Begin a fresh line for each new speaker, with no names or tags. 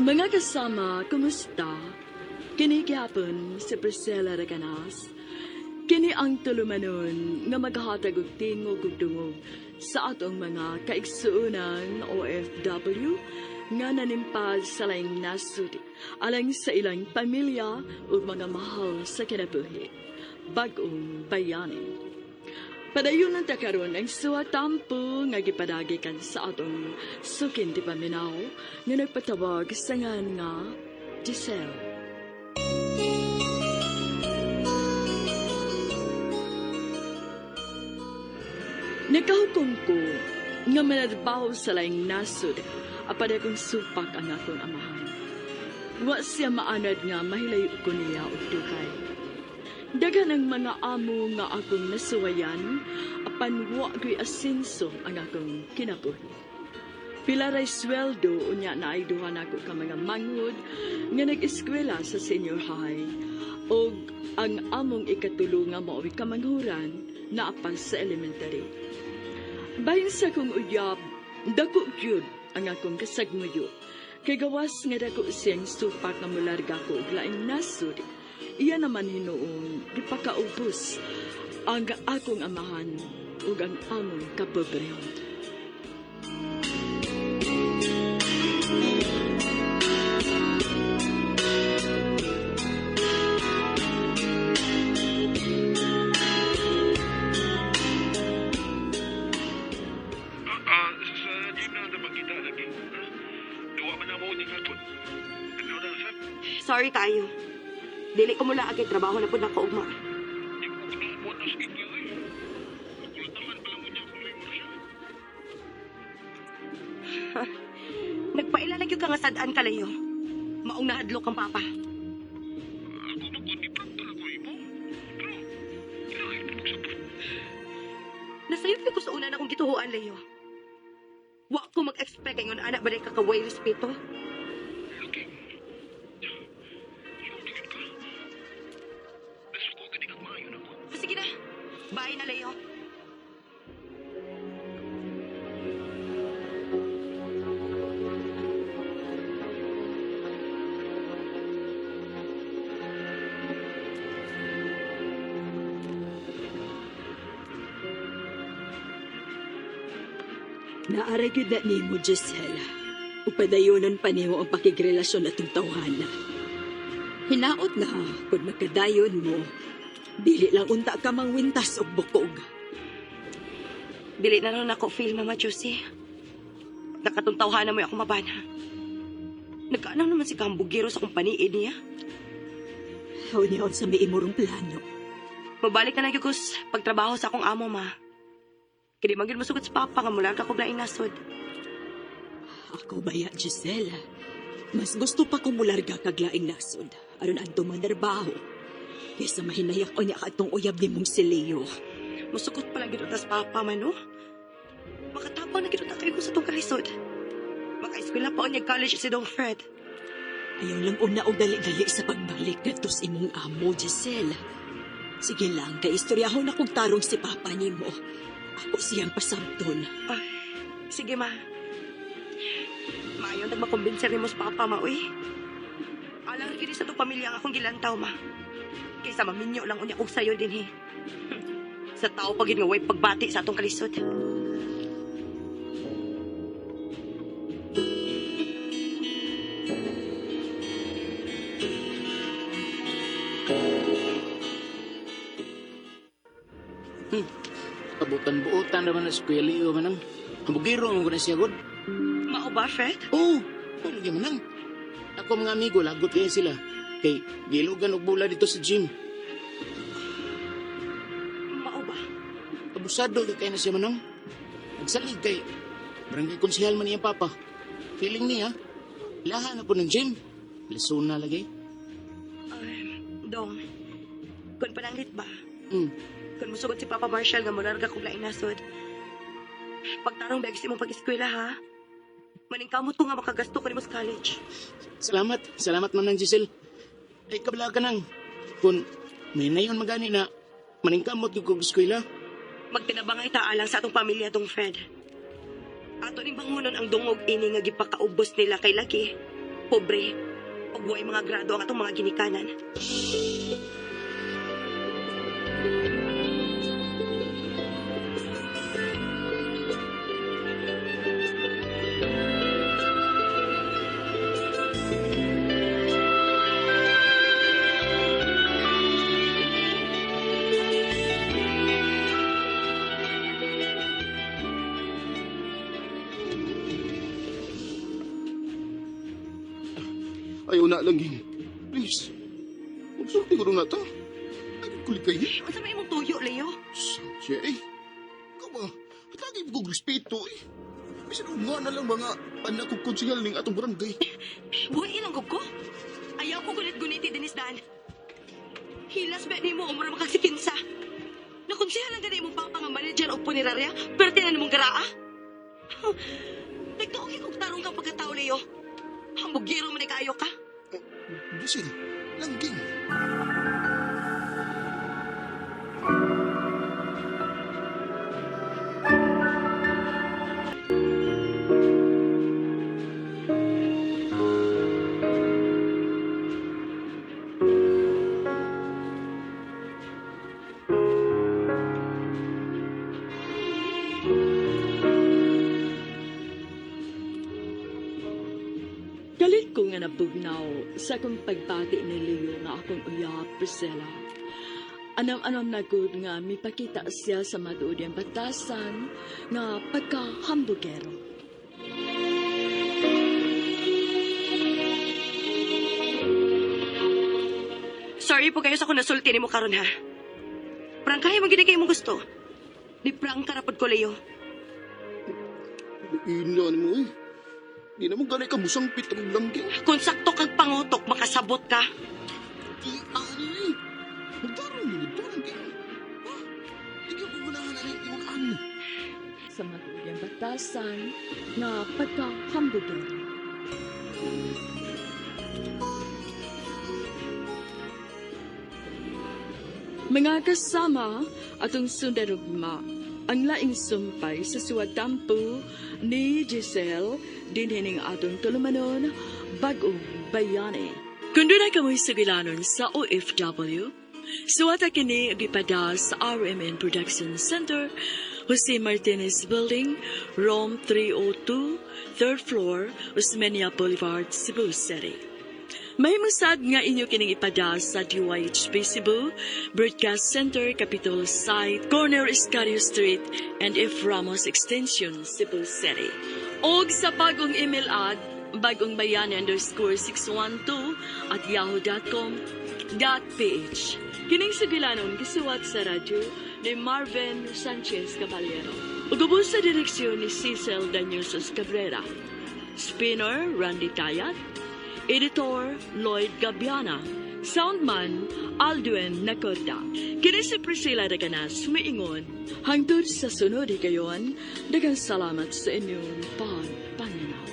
Mga kasama, kumusta? Kini gihapon si Priscilla Recanas. Kini ang tulumanon nga maghatag og tingog ug dungog sa atong mga kaigsuonan OFW nga nanimpal sa laing nasud alang sa ilang pamilya ug mga mahal sa kinabuhi. Bag-ong bayani. Padayon lang ta karon ang suwatampo nga gipadagikan sa atong sukin ti paminaw nga nagpatawag sa ngan nga Giselle. Nagkahukom ko nga manarbaho sa laing nasod apan akong supak ang akong amahan. Wa siya maanad nga mahilayo ko niya og dugay. Daghan ang mga amo nga akong nasuwayan apan wa ko'y asenso ang akong kinabuhi. Pila ray sweldo unya na ay duha nako ka mga manghod nga nag-eskwela sa senior high og ang among ikatulo nga mao'y kamanghuran naa pa sa elementary. Bahin sa akong uyab, dako gyud ang akong kasagmuyo. Kay gawas nga dako siyang supak nga mularga ko og laing nasod, iya naman hinuon gipakaubos ang akong amahan ug ang among kapobrehon.
Sa gym na lang magkita lagi. Duwa man na mo ni hapon. Ano na sa?
Sorry kayo. Dili ko mula agay trabaho na pud nako ugma.
Di ko kuno mo na sa inyo eh. Nakulataman pa lang mo niya kung may siya.
Nagpaila lang gyud ka nga sad-an kalayo. Maong nahadlok ang papa.
Ako man kundi prank talaga imo. Pero ilahit mo magsabot.
Nasayop ko sa una na akong gituhuan, Leo. Wa ko mag-expect ingon anak ba ka kaway respeto?
Lagi. Sorry gyud ka. Nasuko gani kag maayo na ko.
Ah, sige na. Bye na, Leo.
Naaray gyud na nimo, Giselle. Upadayonon pa nimo ang pakigrelasyon atong tawhana. Hinaot nga, kung magkadayon mo, dili lang unta ka mangwintas og bukog.
Dili na ron ako feel, Mama Josie. Nakatuntawhana mo ako mabana. Nagkaanang naman si Kambugiro sa kumpaniin niya.
Haw niya sa may imurong plano.
Mabalik na lang gyud ko sa pagtrabaho sa akong amo, ma. Kaya di man gyud masugot sa papa nga mula ka kog laing nasod.
Ako baya, Giselle. Mas gusto pa kong mularga kag laing nasod aron adto manarbaho kaysa mahinayak o niya katong uyab ni mong si Leo.
Musukot pa lang gyud tas papa man, no? Makatapang na gyud kayo ko sa tong kalisod. Maka-eskwela pa unya college si Dong Fred.
Ayaw lang una og dali-dali sa pagbalik ngadto sa imong amo, Giselle. Sige lang, kay istoryahon akong tarong si papa nimo. Ako siyang pasabton.
Ah, sige, ma. Maayon nagmakumbinser nimo sa papa, ma, uy. Alang rin sa itong pamilya ang akong gilantaw, ma. Kaysa maminyo lang unya kog sayo din, he. Sa tao pag nga way pagbati sa atong kalisod.
Kabutan-buutan naman na si Kuya Leo manang. Hambugiro mo ko na siya, God.
Mao ba, Fred?
Oo, oh, lagi manang. Ako mga amigo, lagot kaya sila. Kay gilugan og bula dito sa gym.
Mao ba?
Abusado kay kay na siya manang. Nagsalig kay barangay konsehal man niya papa. Feeling niya, laha na po ng gym. Lasuna lagi.
Dong, kung pananglit ba? Kung musugot si Papa Marshall nga mularga kog laing nasod. Pagtarong bag sa imong pag-eskwela, ha? Maningkamot ko nga makagasto ko nimo sa college.
Salamat, salamat manang Giselle. Ay kabla ka nang. Kung may nayon magani na maningkamot gyud kog eskwela.
Magtinabangay ta alang sa atong pamilya, Dong Fred. Ato ning bangunon ang dungog ini nga gipakaubos nila kay lagi. Pobre. Ug way mga grado ang atong mga ginikanan.
Ayaw na lang, Ging. Please. Magsulti ko na ta. Ay, kulikay.
Unsa may imong tuyo, Leo?
Sanche, eh. Ikaw ba? At lagi kong respeto, eh. Bisan nga na lang mga anak kong konsehal ning atong barangay.
Buhay ilang ko? Ayaw ko gunit-guniti dinis daan. Hilas ba nimo umura makagsikinsa? Nakonsehan lang gani imong papa nga manager og punerarya, pero tinan mong garaa? Nagtuo kay kog tarong kang pagkatao, Leo. Hambugiro man ni kaayo ka.
Giselle, langging.
Galit ko nga nabugnaw sa akong pagbati ni Leo nga akong uyab, Priscilla. Anam-anam na gud nga mipakita siya sa matuod niyang batasan nga pagkahambugero.
Sorry po kayo sa kung nasulti nimo karon ha. Prangkahay mo gid kay imong gusto. Di prangka ra pod ko, Leo.
Ina ni mo, eh. Di na mo ganay ka musangpit ang langging.
Kung sakto kag pangutok, makasabot ka.
Di, ani, eh. Magdarong yun ito, langging. Ha? Di ka kugunahan na rin imong ani.
Sa matuod niyang batasan nga pagkahambugero. Mga kasama atong sundarugma, ang laing sumpay sa suwatampo ni Giselle dinhining atong tulumanon, Bagong Bayani. Kung doon ay kamoy sugilanon sa OFW, suwata kini gipada sa RMN Production Center, Jose Martinez Building, Room 302, 3rd floor, Osmeña Boulevard, Cebu City. Mahimusad nga inyo kining ipada sa DYHP Cebu, Broadcast Center, Capitol Site, Corner Escario Street, and F. Ramos Extension, Cebu City. Og sa bagong email ad, bagongbayani_612@yahoo.com.ph. Kining sugilanon gisuwat sa radyo ni Marvin Sanchez Caballero. Ug ubos sa direksyon ni Cecil Daniels Cabrera. Spinner Randy Tayat. Editor Lloyd Gabiana. Soundman Aldwin Nacorda. Kini si Priscilla Reganas, miingon. Hangtod sa sunod higayon, daghang salamat sa inyong pagpaminaw.